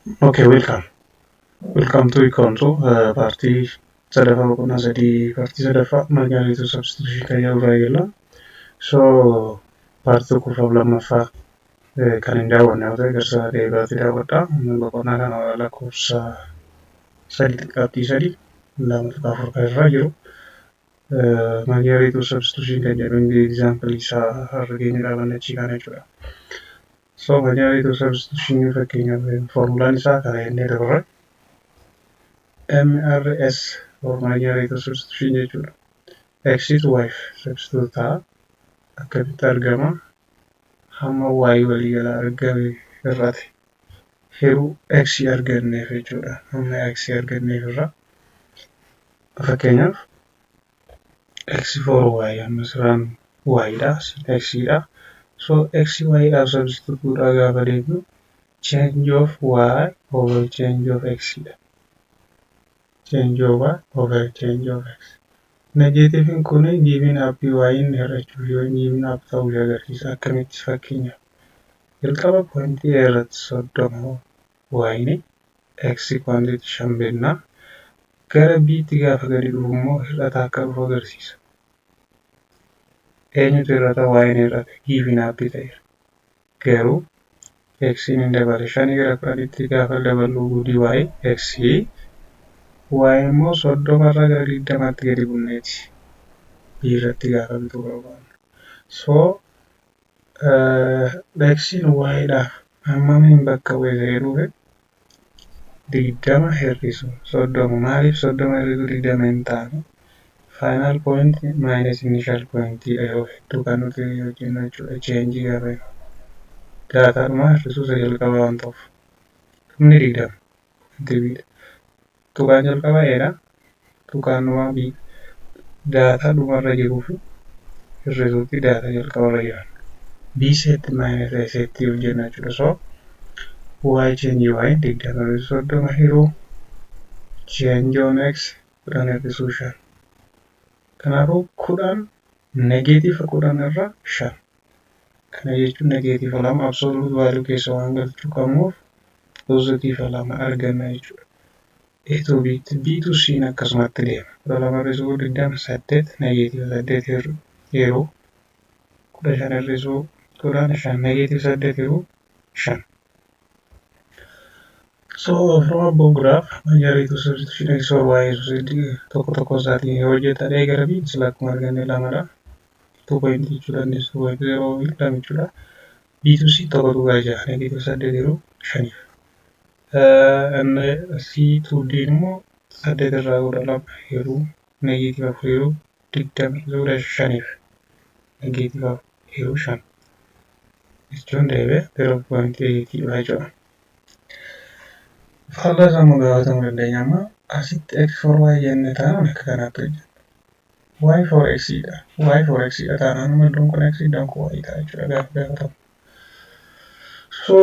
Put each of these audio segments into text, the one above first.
Okay, welcome. Welcome to Econ 2, partii sadaffaa, boqonnaa sadii, partii sadaffaa marginal rate of substitution kan jedhu irraa eegalla. So partii tokkoffaa fi lammaffaa kan hin daawwanne yoo ta'e garsa deebi'aatti daawwadha. Boqonnaa kana lakkoofsa 3.3, 2.4 kan irra jiru. Marginal rate of substitution kan jedhu example isaa har'a keenya dhaabanne achii kana jechuudha. So marginal rate of substitution fakkeenyaaf formulaan isaa kana jennee dabarre. MRS or marginal rate of substitution jechuudha. X to Y substitute ta'a. Akkamitti argama? Hamma Y waliigala argame irratti hiruu X arganneef jechuudha. Hamma X arganneef irra. Fakkeenyaaf X for Y, amma siraan Y dha, X dha. So X Y dhaaf substitute godhaa gaafa deemnu change of Y over change of X dha. Change of Y over change of X. Negatiiviin kun giving up Y inni hir'achuu yoo giving up ta'uu agarsiisa. Akkamitti? Fakkeenyaaf jalqaba pointii A irratti 30 Y X quantity 5 bennaa, gara B'tti gaafa gadi dhufu immoo hir'ataa akka dhufu agarsiisa. Eenyutu hir'ata? Y hir'ate, giving up ta'eera. Garuu X hin dabale, shanii gara 10tti gaafa daballu gudii Y X Y immoo 30 irraa gara 20tti gadi bunneeti. B irratti gaafa bituu barbaannu. So X'n Y dhaaf hammamiin bakka bu'e jedhuufi 20 hir'isu 30. Maaliif 30 hir'isu 20 hin taane? Final point minus initial point yeroo hedduu kan nuti hojjennu jechuudha. Change gaafa jennu. Daataadhuma hir'isuu isa jalqabaa waan ta'uuf. Dhumni 20. Deebiidha. Tuqaan jalqabaa A dha. Tuqaan dhumaa B. Daataa dhumarra jiruu fi hir'isuutti daataa jalqabarra jiran. B set minus A set hojjenna jechuudha. So Y change Y 20 hir'isuu 30 hiruu change on X 10 hir'isuu 5. Kanaafuu 10, negative 10 irra 5. Kana jechuun negative 2 absolute value keessa waan galchuu qabnuuf positive 2 arganna jechuudha. A to B, B to C akkasumatti deema. 12 hir'isuu 20 8, negative 8 yeroo 15 hir'isuu 10 5, negative 8 yeroo 5. So from above graph, marginal rate of substitution X or Y tokko tokko isaatiin yoo hojjetan A gara B sila akkuma arganne lamadha. 2 point jechuu dandeessu, 2.0 lama jechuudha. B to C 1.6, negative 8 yeroo shaniif. C to D immoo 8 irraa 12 yeroo negative 4 yeroo 20 hir'isuu shaniif, negative 4 yeroo 5 jechuun deebi'ee 0.8 dha jechuudha. Faallaa isaa immoo gaafatamuu dandeenya. Amma asitti x for y jenne taanaan akka kanaatti hojjenna. Y for x dha. Y for x dha taanaan immoo iddoon kun x, iddoon kun y ta'a jechuudha gaafa gaafatamu. So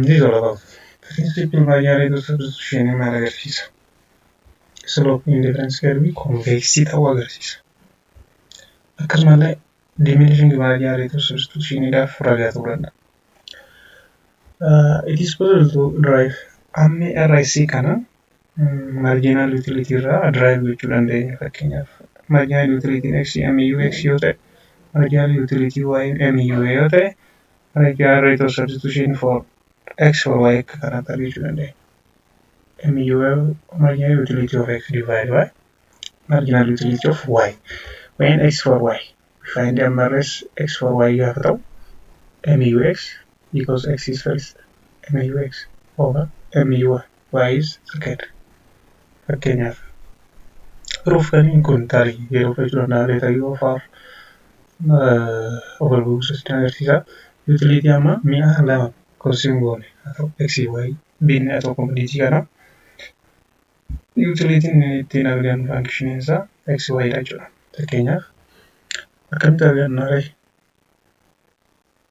this is all about principle marginal rate of substitution. Maal agarsiisa? Slope indifference curve convex ta'uu agarsiisa. Akkasumallee diminishing marginal rate of substitution dhaaf ragaa ta'uu danda'a. It is possible to derive MRS kana marginal utility irraa derive gochuu dandeenya. Fakkeenyaaf marginal utility x MUX yoo ta'e, marginal utility y MU yoo ta'e, marginal rate of substitution for x for y akka kanaatti argachuu dandeenya. MU, marginal utility of x divided by marginal utility of y. When x for y, we find MRS x for y gaafa ta'u MUX, because x is first, MUX over MUY, y is second. Fakkeenyaaf proof kaniin kun tarii yeroo fudhachuu danda'a, letter yoo far overview agarsiisa. Utility amma mi'a lama consume goone haa ta'u x, y binne haa ta'u commodity kana utilityn ittiin argannu function isaa x, y dha jechuudha. Fakkeenyaaf akkamitti arganna ree?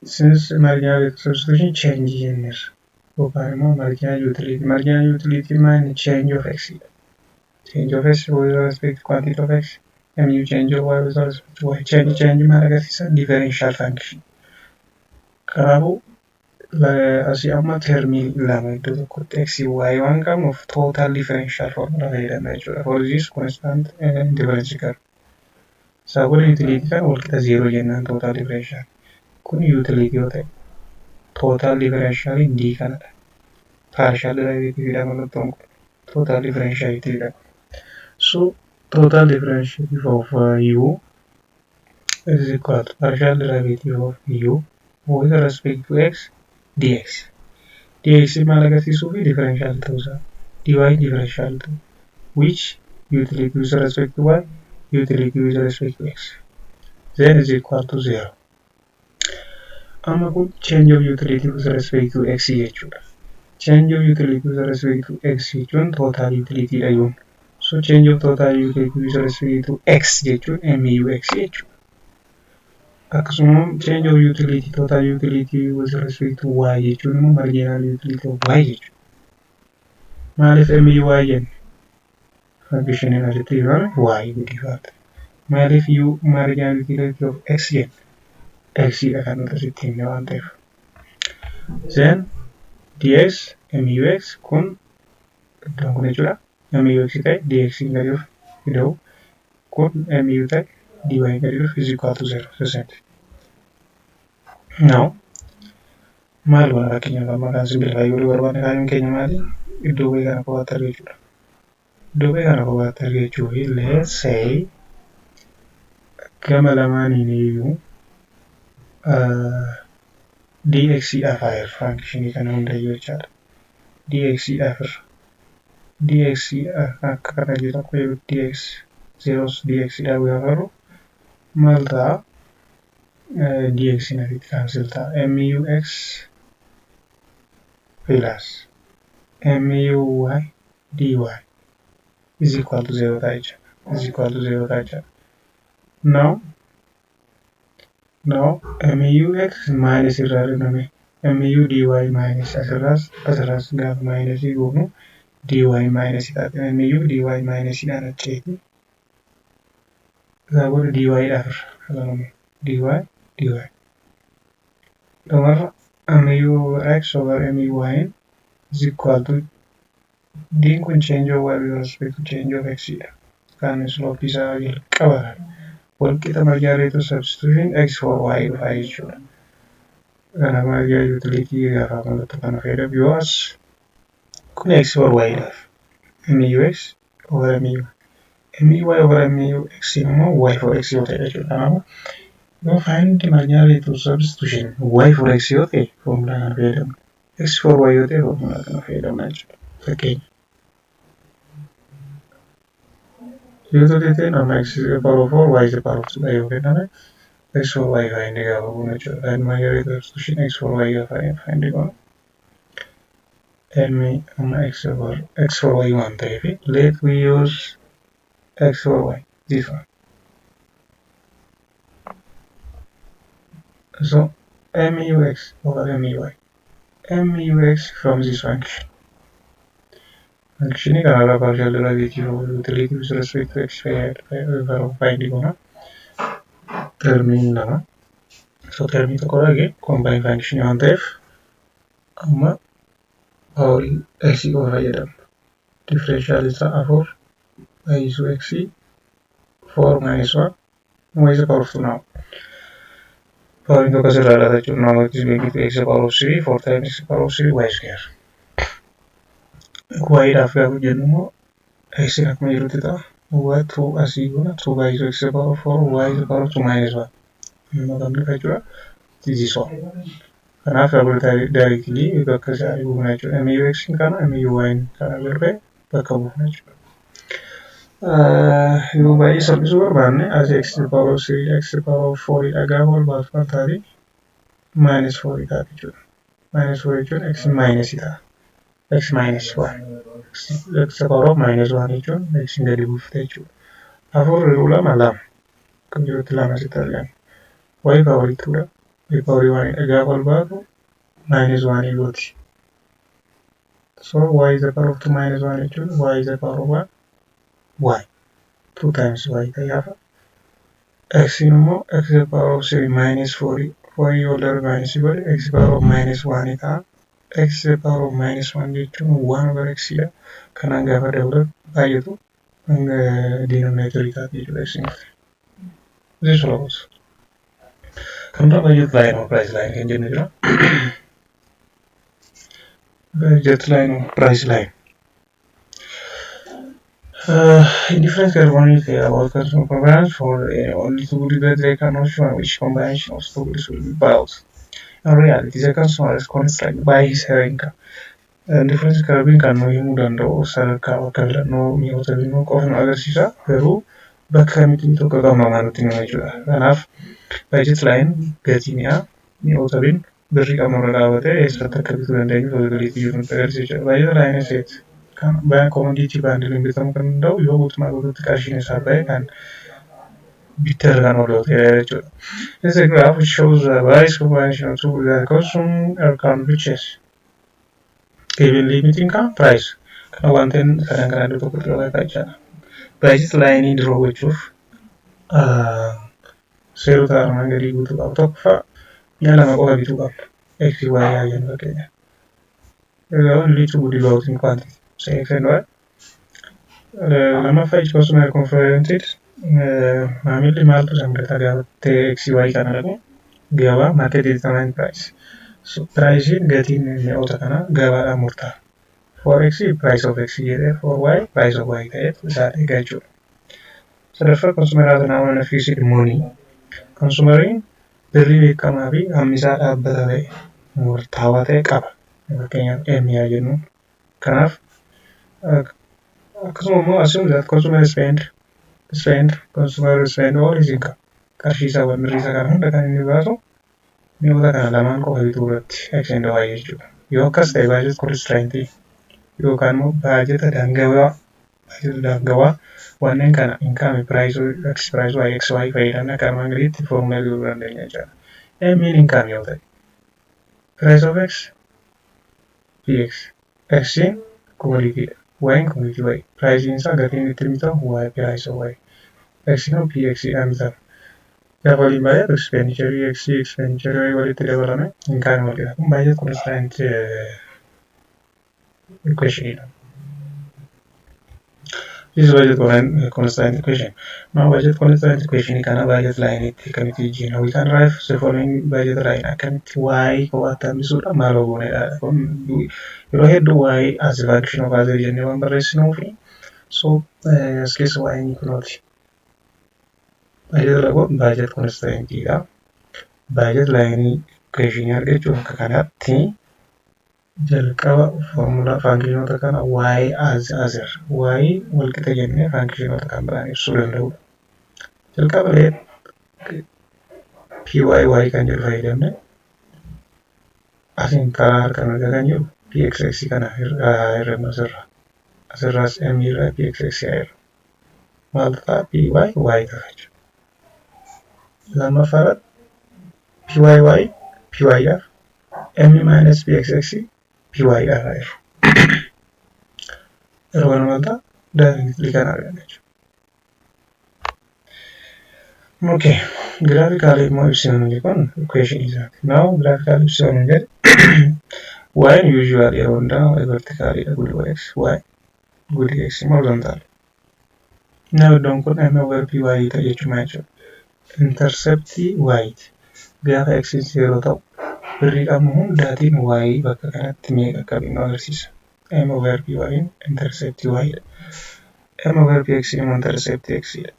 Since marginal rate of substitution change jenneerra yookaan immoo marginal utility, marginal utility maal? Change of x dha. Change of x with respect to quantity of x, mu change of y with respect to y. Change change maal agarsiisa? Differential function. Kanaafuu Asii amma termii lama iddoo tokkotti x, y waan qabnuuf total differential formula fayyadamna jechuudha. For this constant difference curve. Isaa booda utility kan walqixa zero jennaan total differential. Kun utility yoo ta'e, total differential d kanadha. Partial derivative dha mallattoon kun. Total differential dha. So total differential of u is equal to partial derivative of u with respect to x dx. dx maal agarsiisuu fi differential ta'uusaa, dy differential ta'u, which utility with respect to y, utility with respect to x, then is equal to 0. Amma kun change of utility with respect to x jechuudha. Change of utility with respect to x jechuun total utility dha yoon. So change of total utility with respect to x jechuun mux jechuudha. Akkasuma change of utility, total utility with respect to y jechuun immoo marginal utility of y jechuudha. Maaliif muy jenne? Functioniin asitti ibsame y guddifaata. Maaliif u marginal utility of x jenne? X dha kan nuti asitti himne waan ta'eef. Then dx mux kun iddoon kun jechuudha. Mux ta'e dx gadi dhufu ida'u kun mu ta'e dy gadi dhufu is equal to 0 percent. Now maal goona? Fakkeenyaaf amma kan simplify godhuu barbaanne, kaayyoon keenya maali? Iddoo bu'ee kana kophaatti argachuudha. Iddoo bu'ee kana kophaatti argachuu fi let's say gama lamaaniin iyyuu dx dhaaf haa hirru functionii kana hundayyuu jechaadha. dx dhaaf irra dx akka kana jiru tokko yeroo dx zeros dx dhaaf gaafa hirru maal ta'a? dx asitti cancel ta'a. mux plus muy dy is equal to 0 ta'a jechuudha. Is equal to 0 ta'a jechuudha. Now mux minus irraa dhufame mu dy minus asirraas gaafa minusii goonu dy minus taate, mu dy minus dhaan acheeti. Isaa booda dy dhaaf irra dy dy dhumarra mux over muy is equal to d kun change of y with respect to change of x dha. Kan slope isaa jalqaba walqixa marginal rate of substitution x for y dhufa jechuudha. Kana marginal utility gaafa mallattoo kana fayyadamu yoo as kun x for y dhaaf mux over mu muy over mux immoo y for x yoo ta'e jechuudha. Kanaafuu yoo find marginal rate of substitution y for x yoo ta'e formulaa kana fayyadamna. x for y yoo ta'e formulaa kana fayyadamna jechuudha. Fakkeenya. Utility amma x is the power of 4, y is the power of 2 yoo kenname, x for y find gaafa goonu jechuudha. Find marginal rate of substitution x for y gaafa find goonu, m amma x over x for y waan ta'eef, let we use x for y, this one. So mux over muy, mux from this function. Functionii kanarraa partial derivative of utility with respect to x find goona. Termiin lama. So termii tokko dhage combine function waan ta'eef amma powerii x qofa fayyadamna. Differential isaa afur baay'isuu x 4 minus 1 y is the power of 2 now. Poweriin tokko asirraa dhala jechuudha. Now it is going to x the power of 3, 4 times x the power of 3 y square. Y dhaaf gaafa jennu immoo x akkuma jirutti ta'a. Y 2 asii goona 2 baay'isuu x the power of 4 y is the power of 2 minus 1. Amma kan dhufa jechuudha. This is all. Kanaaf directly bakka isaa buufna jechuudha. MUX kana MUY kana birree bakka buufna jechuudha. Yoo baay'ee salphisuu barbaanne, as x the power of 3, x the power of 4 dha gaafa wal baasu maal taati? Minus 4 taati jechuudha. Minus 4 jechuun x minus ta'a. x minus 1. x the power of minus 1 jechuun x gadi buufte jechuudha. Afur hiruu lama lama. Kan jirutti lama asitti arganna. Y power 2 dha. Y power 1 dha gaafa wal baatu minus 1 gooti. So y is the power of 2 minus 1 jechuun y is the power of 1 y. 2 times y ta'e gaafa x immoo x is the power of 3 minus 4, Four ol darbe minus godhe, x power of minus one ta'a. X power of minus one jechuun one over x dha. Kanaan gaafa dabalu baay'atu denominator taati jechuudha x. This follows. Kan biraa budget line or price line kan jennu jira. Budget line or price line. Indifference curve only care about consumer preference for only two goods, but they cannot show which combination of two goods will be bought. In reality, the consumer is constrained by his her income. Indifference curve kan nu himuu danda'u sadarkaa bakka filannoo mi'oota binuu qofa nu agarsiisa. Garuu bakka kamitti bituu akka qabnu hamaa nutti hima jechuudha. Kanaaf budget line gatii mi'aa mi'oota binu birrii qabnu irra dhaabatee eessatti akka bituu dandeenyu possibility jiru nutti agarsiisa jechuudha. Budget line set kan commodity bundle bitamuu kan danda'u yoo guutumaa guutuutti qarshiin isaa ba'e kan bittaa kan oolu ta'e jechuudha. This is a graph which shows the various combination of two that consumer can purchase. Given limit income price. Kana wanta sadan kana iddoo tokkotti qabataa jechaadha. Budget line draw gochuuf seerota armaan gadii guutuu qabu. Tokkoffaa, mi'a lama qofa bituu qabna. X, Y yaa jennu fakkeenya. Only two good about in quantity. Say X and Y. Lammaffaa, each customer confronted, maamilli maaltu isa mudata gaafa X, Y kana dhaqu gabaa? Market determined price. So pricing, gatiin mi'oota kanaa gabaadhaan murtaa'a. For X, price of X jedhee, for Y, price of Y ta'eef isaa eegaa jechuudha. Sadaffaa, consumer has now a fixed money. Consumeriin birrii beekamaa fi hammi isaa dhaabbata ta'e murtaawaa ta'e qaba. Fakkeenyaaf M yaa jennuun. Kanaaf akkasuma immoo assume that consumer spend all his income. Qarshii isaa, birrii isaa kana hunda kan inni baasu mi'oota kana lamaan qofa bituu irratti, X and Y jechuudha. Yoo akkas ta'e, budget constraint yookaan immoo baajeta daangawaa wanneen kana income, price X, price Y, X, Y fayyadamne akka armaan gadiitti formula godhuu dandeenya jechuudha. M income yoo ta'e, price of X PX, X commodity dha. Y commodity Y. Price isaa, gatiin itti bitamu Y, price of Y. X immoo PX dhaan bitama. Gaafa waliin baay'atu expenditure X, expenditure Y walitti dabalame income wal qixa. Kun budget constraint equation dha. This is budget constraint equation. Now budget constraint equation kana budget line itti akkamitti jijjiirna? We can write the following budget line. Akkamitti y kophaatti hambisuudha maal goonedha? Kun yeroo hedduu y as a function of other jennee waan barreessinuufi, so as keessa y ni kunooti. Budget lagoon budget constraint dha. Budget line equation argachuuf akka kanatti jalqaba formula functionoota kana y as other, y walqixa jennee functionoota kan biraan ibsuu danda'udha. Jalqaba let py y kan jedhu fayyadamne asiin karaa harka mirgaa kan jiru pxx kana hir'ifna asirra. Asirraas m irraa pxx irra. Maal ta'a? Py y ta'a jechuudha. Lammaffaa irratti py y py dhaaf m minus pxx py dhaaf jiru. Yeroo kana maal ta'a? Directly kan arganna jechuudha. Okay, graphically immoo ibsinu kun equation isaati. Now graphically ibsinu jedhe, y usually yeroo hundaa vertically dha, gulii x, y gulii x immoo horizontal. Now iddoon kun m over p y ta'e jechuudha jechuudha. Intercept y gaafa x zero ta'u birrii qabnu hundaatiin y bakka kanatti meeqa akka binnu agarsiisa. M over p y intercept y dha. M over p x immoo intercept x dha.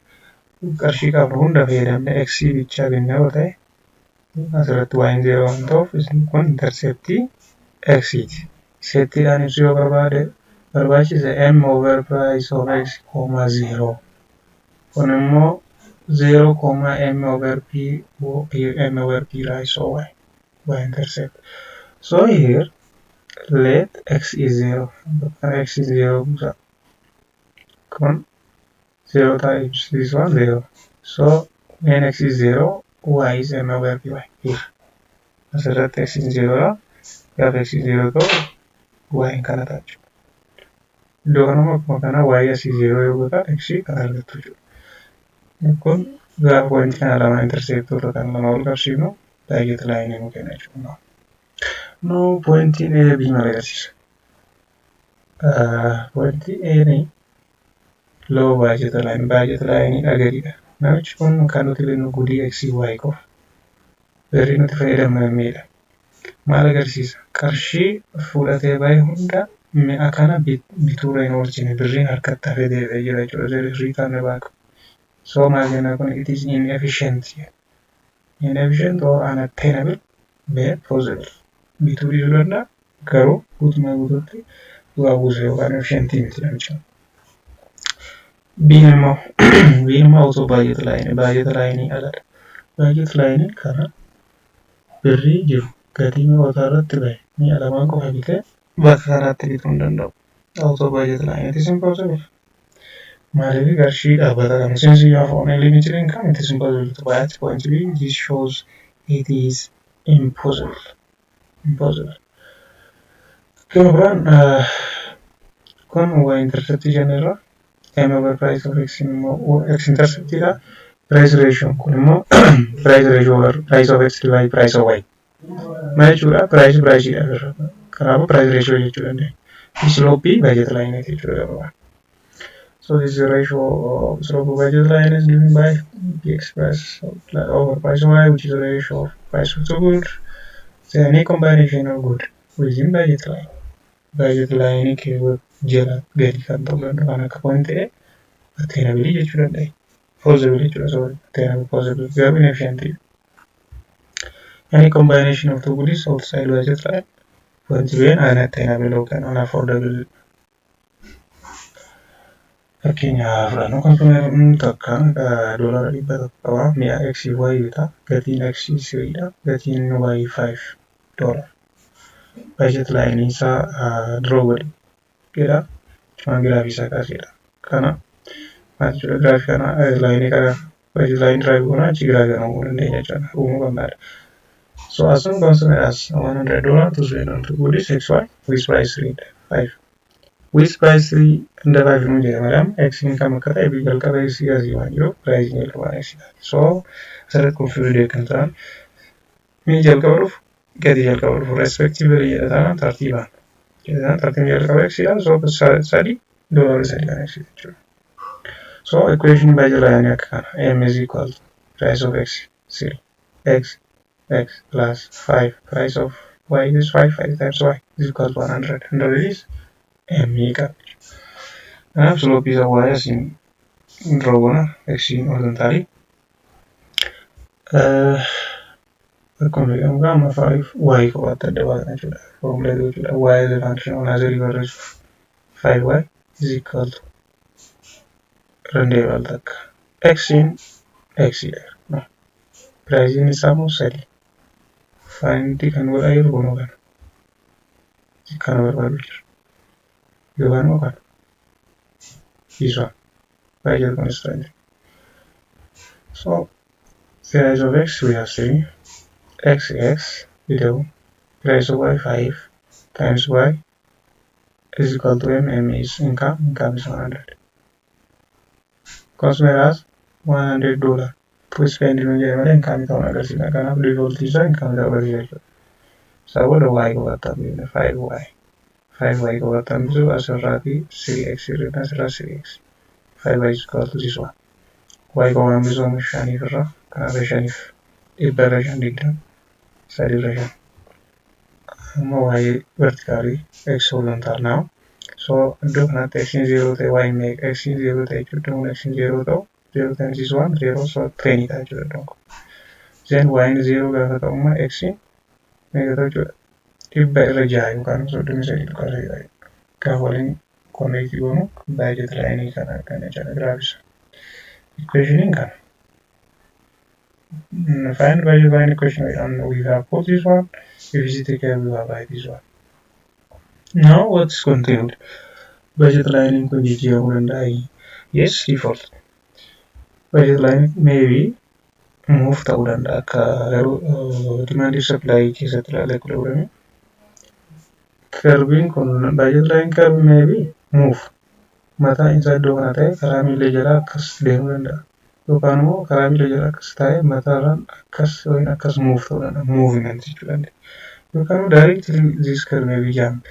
Qarshii qabnu hunda fayyadamne x bichaa binne yoo ta'e, asirratti y zero waan ta'uuf kun intercept x ti. Setiidhaan ibsuu yoo barbaade barbaachise, m over price of x comma zero. Kun immoo 0 comma m over p, p m over p price of y, y intercept. So here let x is 0. Bakka x is 0 buusa. Kun 0 times this one 0. So when x is 0, y is m over py here. Asirratti x is 0 dha. Gaafa x is 0 ta'u y kana ta'a jechuudha. Iddoo kanuma akkuma kana y asii 0 yoo gootan x kan argattu jechuudha. Kun gaafa wanti kana lama interceptoota kan lama wal qabsiifnu Budget line nu kenna jechuudha. No, pointiin A B maal agarsiisa? Pointii A ni low budget line, budget line dha gadiidha. Namichi kun kan nuti binnu goodii X Y qofa. Birrii nuti fayyadamnu miidha. Maal agarsiisa? Qarshii fudhatee bahe hunda mi'a kana bituurra hin oolchine, birriin harkatti hafee deebi'ee jira jechuudha. There is return back. So maal jenna kun? It is inefficient. Inefficient or unattainable but possible. Bituu dhiisuu danda'a, garuu guutumaa guutuutti bu'aa buuse yookaan efficientii miti namicha. B'n immoo out of budget line, budget line aladha. Budget line kana birrii jiru gatii mi'ootaa irratti bahe mi'a lamaan qofa bitee bakka kanatti bituu hin danda'u. Out of budget line, it is impossible. Maaliif? Qarshii dhaabbata kana. Since you have only limited income, it is impossible to buy at point B. This shows it is impossible. Impossible. Gama biraan kun y intercept jenneerra. M over price of x immoo x intercept dha. Price ratio kun immoo price ratio over price of x divided price of y. Maal jechuudha? Price price dha irra. Kanaafuu price ratio jechuu dandeenya. Slope budget line jechuudha gama. So this is the ratio of slope of budget line is given by px price over price of y, which is the ratio of price of the good. So any combination of good within budget line. Budget line keewwa jala gadi kan ta'uu danda'u kan akka point A attainable jechuu dandeenya. Possible jechuudha, sorry. Attainable, possible, garuu inefficient. Any combination of two goods outside budget line, point B unattainable yookaan unaffordable. Fakkeenyaaf fudhannu, consumer takka $100 qaba. Mi'a X Y bita. Gatiin X 3dha. Gatiin Y $5. Budget line isaa draw godhi jedha. Cuma giraafii isaa kaasedha. Kana maal jechuudha? Giraafii kana, lineii kana, budget line draw goona, achi giraafii kana uumuu dandeenya jechuudha. Uumuu qabnaadha. So as soon consumer has $100 to spend on two goods X Y with price 3 and 5. With price 3 and 5 nu jedha madam, X kam akka ta'e jalqaba X asii waan jiruuf price jalqaba X taate. So asirratti confused kan ta'an, mi'i jalqaba dhufu gadi jalqaba dhufu respectively jedha taanaan tartiibaan. Jedha tartiibni jalqaba X dha, so $3, $3 kan X jechuudha. So equation budget line akka kana: M is equal to price of X 3 X X plus 5, price of Y is 5 5 times Y is equal to 100. 100 is M qaba. Kanaaf slope isa Y asiin draw goona, X horizontally. Akkuma beekamu amma 5 Y kophaatti adda baasna jechuudha. Formula jechuudha. Y is a function on azerii barreessuuf 5y is equal to rendeeval takka. X in X dha. No. Pricing isaa immoo 3. Find kan godhaa jiru kunoo kana. Kana barbaadu jira. Yookaan immoo kana. This one. Budget constraint. So price of x we have 3 x x below price of y 5 times y is equal to m. M is income, income is 100. Consumer has $100 to spend nu jedhe malee income ta'uu agarsiisa. Kanaaf default isaa income ta'uu agarsiisa jechuudha. Isaa booda y qofaatti hambifne, 5y, 5y qofaatti hambisu, asirraati 3x irra, asirraa 3x, 5y is equal to this one. Y qofa hambisuu shaniif irra, kanaaf shaniif dhibba irra shan 20, sadii irra shan. Amma y vertically, x horizontal now. So iddoo kanatti x 0 ta'e y meeqa? X 0 ta'e jechuudha. Kun x 0 ta'u, 0 times this one 0, so 20 ta'a jechuudha iddoon kun. Then y 0 gaafa ta'u immoo x meeqa ta'u jechuudha? 600 yookaan 33.3 ta'a. Gaafa waliin connect goonu budget line kana arganna jechuudha giraafisa. Equationiin kana. Find budget line equation and we have put this one. If you take care, we have write this one. Now what's continued? Budget line kun jijjiiramuu danda'a? Yes, default. Budget line maybe move ta'uu danda'a, akka garuu demand supply keessatti ilaalee equilibrium. Curviin kun, budget line curve, maybe move. Mataan isaa iddoo kana ta'e karaa miila jalaa akkas deemuu danda'a. Yookaan immoo karaa miila jala akkas taa'ee mataarraan akkas yookiin akkas move ta'uu danda'a. Movement jechuu dandeenya. Yookaan immoo directly this curve may be jump.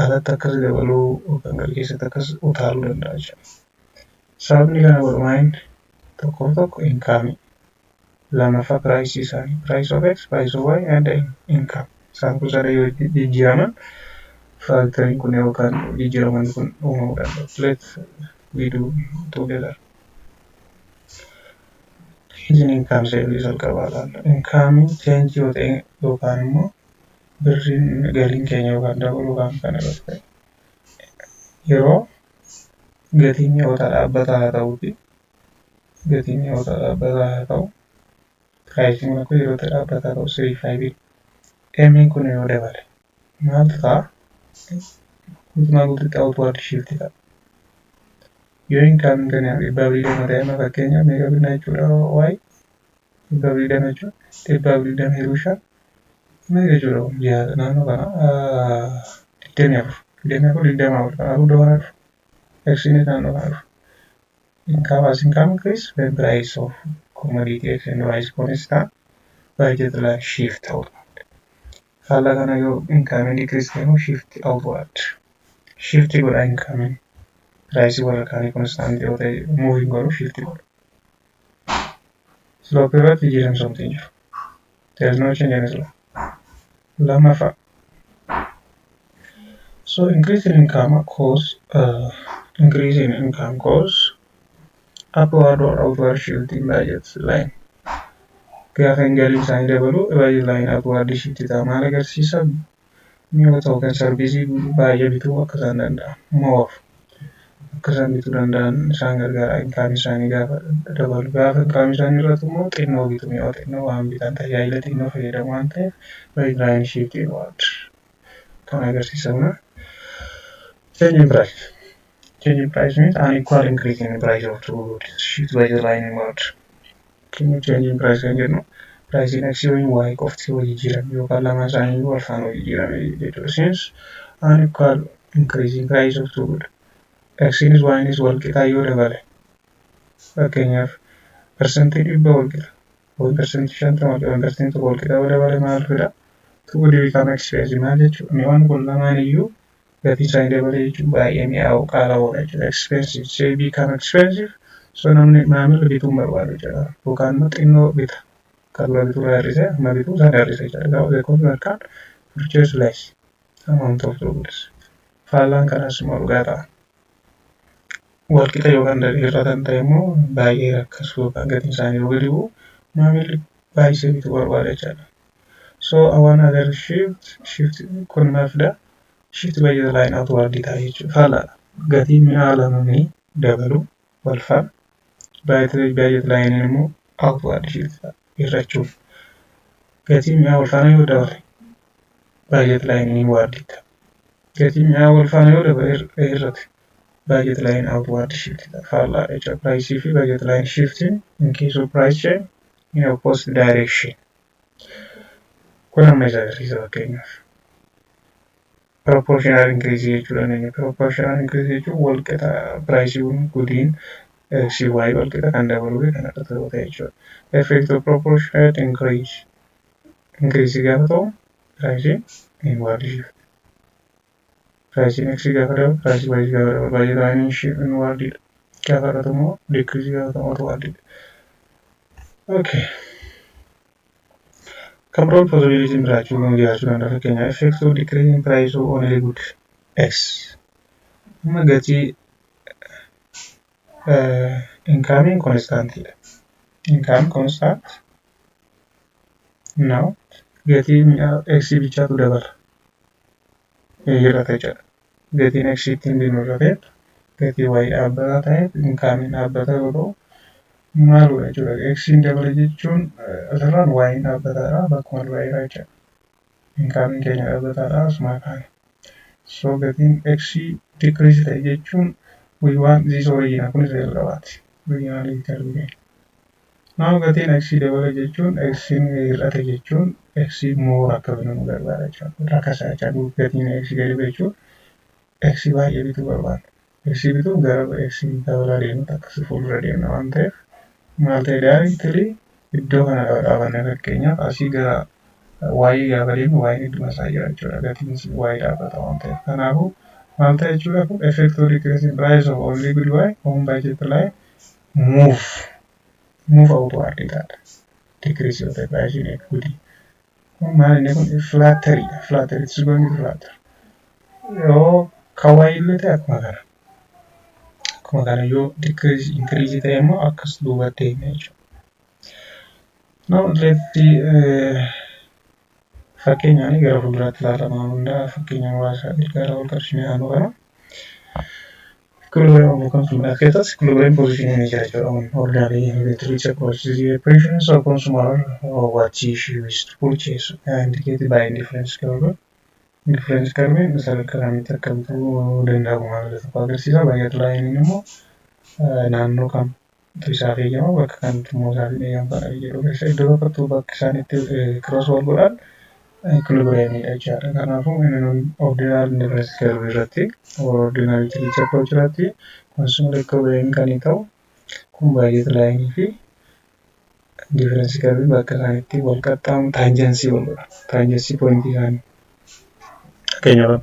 Alatti akkas dabaluu yookaan gara keessatti akkas utaaluu danda'a jechuudha. Sababni kana godhu maal? Tokkoof tokko income, lammaffaa price isaanii, price of x, price of y and income. Isaan kun sada yoo jijjiiraman factoriin kun yookaan jijjiiraman kun uumamuu danda'u. Let we do together. Change in income seerri jalqabaa ilaalla. Income change yoo ta'e yookaan immoo birriin galiin keenya yookaan dabaluu yookaan kana irratti ta'e, yeroo gatiin mi'oota dhaabbataa haa ta'uuti, gatiin mi'oota dhaabbataa haa ta'u, priceiin kun akka yeroo ta'e dhaabbataa ta'u, 3 5 M'n kun yoo dabale maaltu ta'a? Guutumaa guutuutti outward shift ta'a. Yoo income keenya 120 ta'e, amma fakkeenyaaf meeqa bitna jechuudha? Y 120 jechuudha. 120 hiruu 5 meeqa jechuudha? Ji'a naannoo kana 24, 24, 24. Kanaafuu iddoo kana dhufu. X'nis naannoo kana dhufu. Income, as income increase, when price of commodity X and Y is constant, budget line shift outward. Haala kana yoo income decrease ta'e immoo shift outward. Shift godha income. Price warra kaanii constant yoo ta'e moving godhu, shift godhu. Slope irratti jijjiiramsa hin jiru. There is no change in slope. Lammaffaa. So increase in income cause upward or outward shift in budget line. Gaafa galiin isaanii dabalu budget line upward shift ta'a. Maal agarsiisa? Mi'oota yookaan service baay'ee bituu akka isaan danda'an. More akka isaan bituu danda'an isaan gargaara income isaanii gaafa dabalu. Gaafa income isaanii irratti immoo xinnoo bitu, mi'oota xinnoo waan bitan, tajaajila xinnoo fayyadamu waan ta'eef budget line shift inward. Kan agarsiisa kana. Change in price. Change in price means unequal increase in the price of two goods. Shift budget line inward. Change in price kan jennu priceiin x yookiin y qofti wal jijjiirame yookaan lamaan isaanii wal faana wal jijjiirame jechuudha. Since unequal increase in price of two goods. X'nis y'nis wal qixaa yoo dabale, fakkeenyaaf 100% wal qixa yookiin 50% wal qixa yookiin 1% wal qixa yoo dabale maal fida? Two goods become expensive. Maal jechuudha? Mi'oonni kun lamaan iyyuu gatiin isaanii dabale jechuun baay'ee mi'aawu, qaalawoodha jechuudha. Expensive. They become expensive. So namni maamilli bituu hin barbaadu jechuudha. Yookaan immoo xinnoo bita. Kan dura bituu irraa hir'isee amma bituu isaan hir'ise jechuudha. Gaafa the consumer can purchase less amount of the goods. Faallaan kanas immoo dhugaa ta'a. Walqixa yookaan hir'atan ta'e immoo baay'ee rakkasu yookaan gatiin isaanii yoo gadi bu'u maamilli baay'isee bituu barbaada jechuudha. So one other shift kun maal fida? Shift budget line outward ta'a jechuudha. Faalaadha. Gatiin mi'a lamanii dabalu wal faana. Budget line immoo outward shift ta'a, hir'achuun. Gatiin mi'aa wal faana yoo dabale budget line inward ta'a. Gatiin mi'aa wal faana yoo dabale hir'ate budget line outward shift ta'a. Faalaadha jechuudha. Price fi budget line shifting in case of price change in opposite direction. Kun amma isa agarsiisa fakkeenyaaf. Proportional increase jechuu dandeenya. Proportional increase jechuun wal qixa priceiiwwan goodiin x y wal qixa kan dabaluu fi kan hir'atu yoo ta'e jechuudha. Effect of proportionate increase. Increase gaafa ta'u price inward shift. Priceiin x gaafa dabalu, price y gaafa dabalu budget line shift inward dha. Gaafa hir'atu immoo decrease gaafa ta'u outward dha. Okay. Kan biroon possibility jiraachuu jiraachuu danda'a. Fakkeenyaaf, effect of decreasing price of only good x. Amma gatii income constant dha. Income constant. Now gatii mi'a x bichaatu dabala. Hir'ata jechuudha. Gatiin x ittiin binnu irra gatii y dhaabbataa ta'e, income dhaabbataa yoo ta'u maal godha jechuudha? X dabale jechuun asirraan y dhaabbataadha, bakkuma duraa jira jechuudha. Income keenya dhaabbataadha asuma kaane. So gatiin x decrease ta'e jechuun we want this original, kunis jalqabaati. Original argine. Now gatiin x dabale jechuun x hir'ate jechuun x more akka binnu nu gargaara jechuudha. Rakasa jechuudha. Gatiin x gadi bu'e jechuun x baay'ee bituu barbaada. X bituun gara x dabalaa deemutti akkasii fuuldura deemna waan ta'eef Maal ta'e? Directly iddoo kana dhaabanne, fakkeenyaaf asii gara Y gaafa deemu Y'n idduma isaa jira jechuudha. Gatiin Y dhaabbata waan ta'eef. Kanaafuu maal ta'e jechuudha? Kun effect of decreasing price of only good Y on budget line move outward ta'a. Decrease yoo ta'e price good. Kun maal inni kun flatteridha. Flatter, it's going to flatter. Yoo kan Y illee ta'e akkuma kana. Akkuma kana yoo decrease increase ta'e immoo akkas duubatti deemna jechuudha. Now let's see, fakkeenyaan gara fuulduraatti ilaalamaa hundaa fakkeenya muraasa gargaara wal qabsiisnee naannoo kana. Equilibrium of consumer keessas equilibrium position ni jira jechuudha. Ordinary utility approach is the preference of consumer or what he is to purchase indicated by indifference curve. Indifference curve sadarkaa kamitti akka bituu danda'amu maal tokko agarsiisa. Budget line immoo naannoo kamtu isaaf eeyyama, bakka kamtu immoo isaaf hin eeyyamama jedhu keessa iddoo tokkotti bakki isaan itti cross wal godhan equilibriumidha jechaadha. Kanaafuu inni ordinary indifference curve irratti, ordinary utility approach irratti consumer equilibrium kan ta'u kun budget line fi indifference curve bakka isaan itti wal qaxxaamu tangency wal godha. Tangency point isaanii. Fakkeenyaaf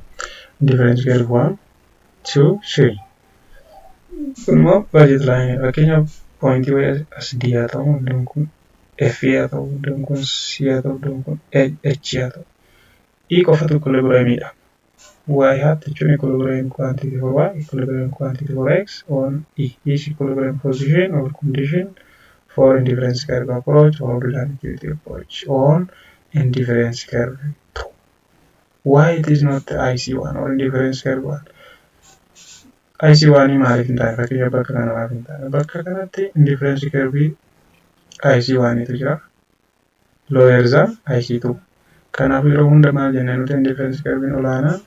indifference curve 1, 2, 3. Kun immoo budget line, fakkeenyaaf pointii wayii as D haa ta'u, iddoon kun F haa ta'u, iddoon kun C haa ta'u, iddoon kun H haa ta'u. E qofatu equilibriumidha. Y hat jechuun equilibrium quantity for Y, equilibrium quantity for X on E. Is equilibrium position or condition for indifference curve approach or ordinary utility approach on indifference curve 2. Why it is not IC1 or indifference curve 1? IC1 maaliif hin taane? Fakkeenyaaf bakka kana maaliif hin taane? Bakka kanatti indifference curve IC1 tu jira. Lower than IC2. Kanaaf yeroo hunda maal jennee nuti? Indifference curve olaanaa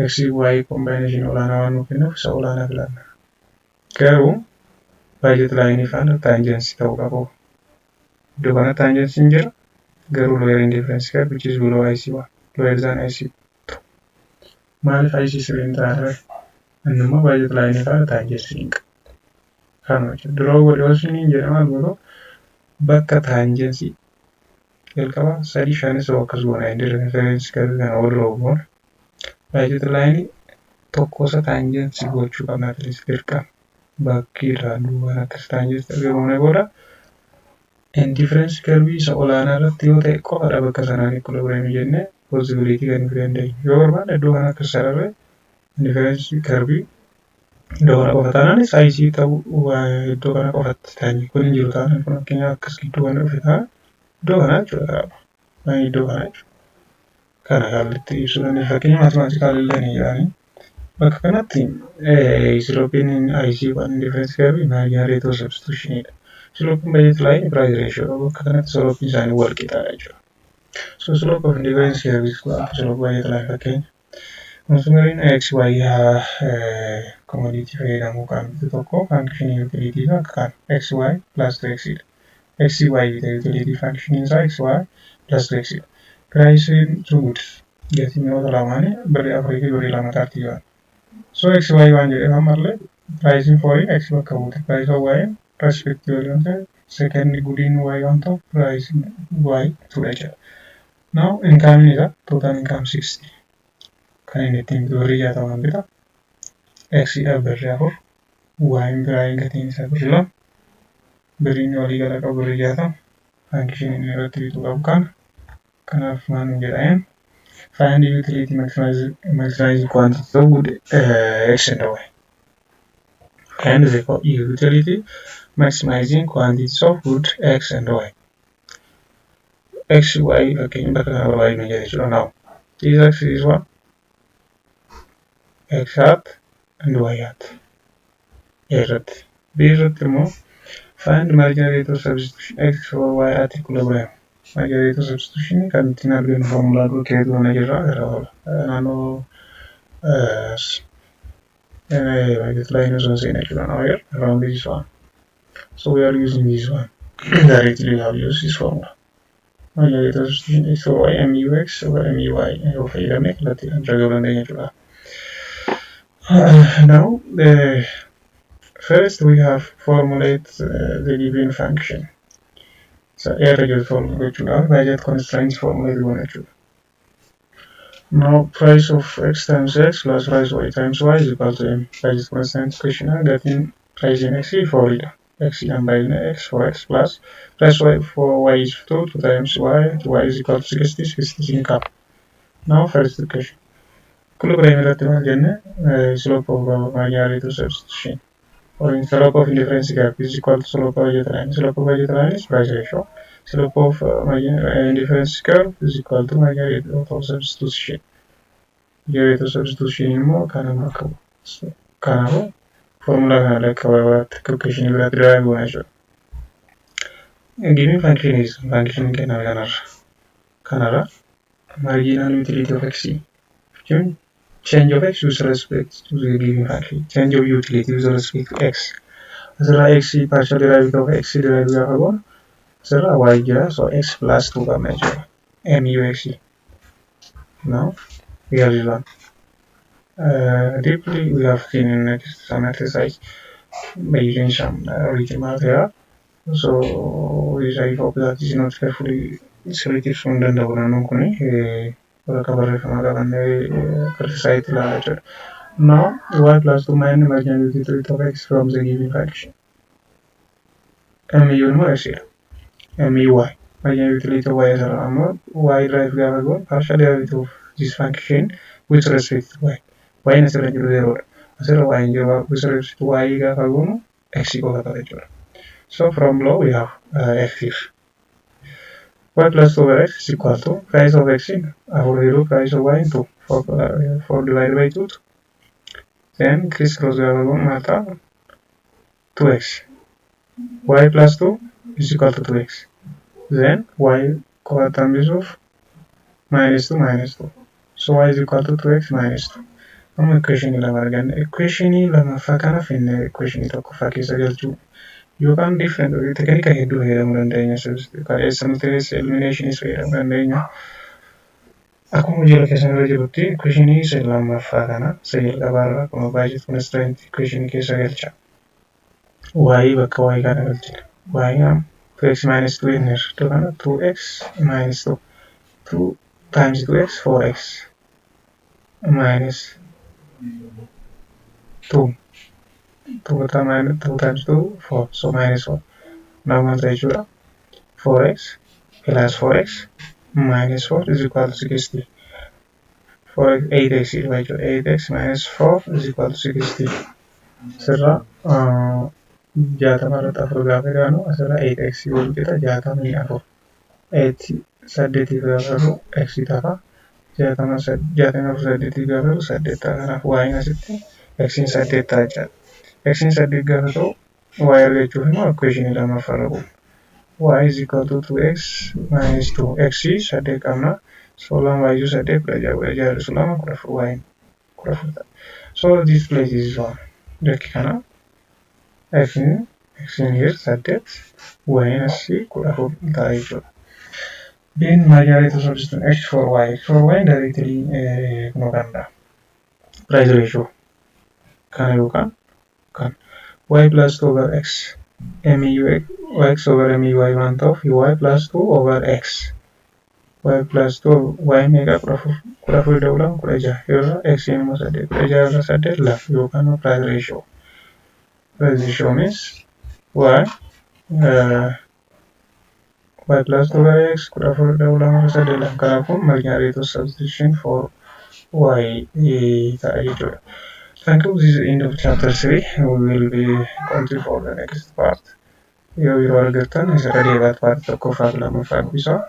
X Y combination olaanaa waan nuuf kennuuf isa olaanaa filanna. Garuu budget line faana tangency ta'uu qabu. Iddoo kana tangencyn jira. Garuu lower indifference curve which is below IC1, lower than IC2. Maaliif IC3 hin taane? Inni immoo budget line faana tangency hin qabu. Kanuma jechuudha. Draw godhe osoo hin jedhama godhu bakka tangency jalqaba sadii shanis akkas goona, indifference curve kana wal draw goona. Budget line tokkosa tangency gochuu qabna, at least dirqama. Bakki irraa duubaan akkas tangency erga goone booda indifference curve isa olaanaa irratti yoo ta'e qofadha bakka sanaan equilibrium jennee possibility kan fiduu dandeenyu. Yoo barbaanne iddoo kana akkas sararree indifference curve iddoo kana qofa taanaan size ta'uu iddoo kana qofatti ta'anii kun hin jiru taanaan, kun fakkeenyaaf akkas gidduu kana dhufe taanaan iddoo kana jechuudha karaa iddoo kana jechuudha. Kana kallattii ibsuu dandeenya. Fakkeenya mathematical illee ni jedhanii. Bakka kanatti slopeiin IC one indifference curve marginal rate of substitutionidha. Slopeiin budget line price ratio, bakka kanatti slopeiin isaanii wal qixaadha jechuudha. So slope of indifference curve is equal to slope budget line. Fakkeenya consumeriin X Y commodity fayyadamuu kan bitu tokko function utility isaa akka kan X Y plus 2x dha. X Y bita, utility function isaa X Y plus 2x dha. Price two goods, gatii mi'oota lamaanii birrii 4 fi birrii 2 tartiibaan. So X Y waan jedheef ammallee pricing fouriin X bakka buute. Price of Y respectively waan ta'eef second goodiin Y waan ta'uuf pricing Y tuudha jechuudha. Now income isaa total income 60 kan inni ittiin bitu birrii 60 bita. X dhaaf birrii 4, Y biraa gatiin isaa birrii 2, birriin walii gala qabu birrii 60, function inni irratti bituu qabu kana. Kanaaf maal nu jedha? Find utility maximize quantity of good X and Y. Find the utility maximizing quantities of good X and Y. X, Y fakkeenya bakka kana barbaadnu jedhe jechuudha. Now this X is one X hat and Y hat A irratti. B irratti immoo find marginal rate of substitution X for Y at equilibrium. Marginal rate of substitution kan ittiin argannu formulaa dura keessa goone jirra irra oola. Naannoo budget line osoo hin seene jechuudha. Now here around this one. So we are using this one. Directly we have used this formula. Marginal rate of substitution X for Y MUX over MUY yoo fayyadamne kallattiidhaan bira gahuu dandeenya jechuudha. Now First we have formulate the given function. So irra jiru formulate gochuudhaaf budget constraints formulate goona jechuudha. Now price of x times x plus price y times y is equal to m. Budget constraint equation gatiin price in x 4 dha. X dhaan baay'ina x 4x plus price y for y is 2, 2 times y, y is equal to 60, 60 sin qaba. Now first equation. Equilibrium irratti maal jenne? Slope of marginal rate of substitution or in slope of indifference curve is equal to slope of budget line. Slope of budget line is price ratio. Slope of marginal indifference curve is equal to marginal rate of substitution. Rate of substitution immoo kana bakka bu'a. Kanaafuu formula kana lakka biraatti equation biraatti derive goona jechuudha. Given function is function kenname kanarra. Kanarra marginal utility of x jechuun change of x with respect to the given function. Change of utility with respect to x. Asirraa x partial derivative of x derive gaafa goonu asirraa y jira, so x plus 2 qabna jechuudha. Mux. Now we have this one. Deeply we have seen in next some exercise by using some written material. So I hope that is not carefully sirriitti ibsuu hin danda'u naannoon kuni waraqaa barreeffamaa qabannee exercise ilaalaa jechuudha. Now y plus 2 minus marginal utility of x from the given function. MU immoo x dha. MUY marginal utility of y asirraa ammoo y derive gaafa goonu partial derivative of this function with respect to y. Y asirra jiru zero dha. Asirra y hin jiru, with respect to y gaafa goonu x qofa ta'a jechuudha. So from below we have x here. Y plus 2 over x is equal to price of x in afur hiruu price of y in 2. 4, 4 divided by 2. Then criss cross gaafa goonu maal ta'a? 2x. Y plus 2 is equal to 2x. Then y qofaatti hambisuuf minus 2 minus 2. So y is equal to 2x minus 2. Amma equationii lama arganne. Equationii lamaffaa kana finne equationii tokkoffaa keessa galchuu yookaan different teknika hedduu fayyadamuu dandeenya. Simultaneous eliminationis fayyadamuu dandeenya. Akkuma jala keessan irra jirutti equationii isa lammaffaa kana isa jalqabaarraa akkuma budget constraint equationii keessa galcha. Y bakka y kana galchina. Y 2x minus 2 inni iddoo kana 2x minus 2. 2 times 2x, 4x minus 2. 2 minus 2 times 2, 4, so minus 4. Now maal ta'a jechuudha? 4x plus 4x minus 4 is equal to 60. 4x, 8x dhufa jechuudha. 8x minus 4 is equal to 60. Asirra 60 irratti afur gaafa ilaanu asirra 8x wal qixa 64. 8 saddeetiif gaafa hirru x ta'a. 60, 64 saddeetiif gaafa hirru saddeet ta'a. Kanaaf y'n asitti x'n saddeet ta'a jechaadha. X'n saddeet gaafa ta'u y argachuuf immoo equationii lammaffaa irra bu'u. Y is equal to 2x minus 2. X saddeet qabna. So lama baay'isuu saddeet 16, 16 hir'isu lama 14, y 14 ta'a. So this place is one. Bakki kana x here saddeet, y asii 14 ta'a jechuudha. Then marginal rate of substitution x for y. X for y directly kunoo danda'a. Price ratio kana yookaan kan y plus 2 over x mu x over muy waan ta'uuf y plus 2 over x, y plus 2, y meeqa? 14, 14 ida'uu lama 16 irra x immoo saddeet, 16 irra saddeet lama yookaan price ratio. Price ratio means y plus 2 over x, 14 ida'uu lama irra saddeet lama. Kanaafuu marginal rate of substitution for y ta'a jechuudha. Thank you. This is the end of chapter 3. We will be continue for the next part. Yoo yeroo argattan isa deebaat part tokkoffaa fi lammaffaa dubbisaa.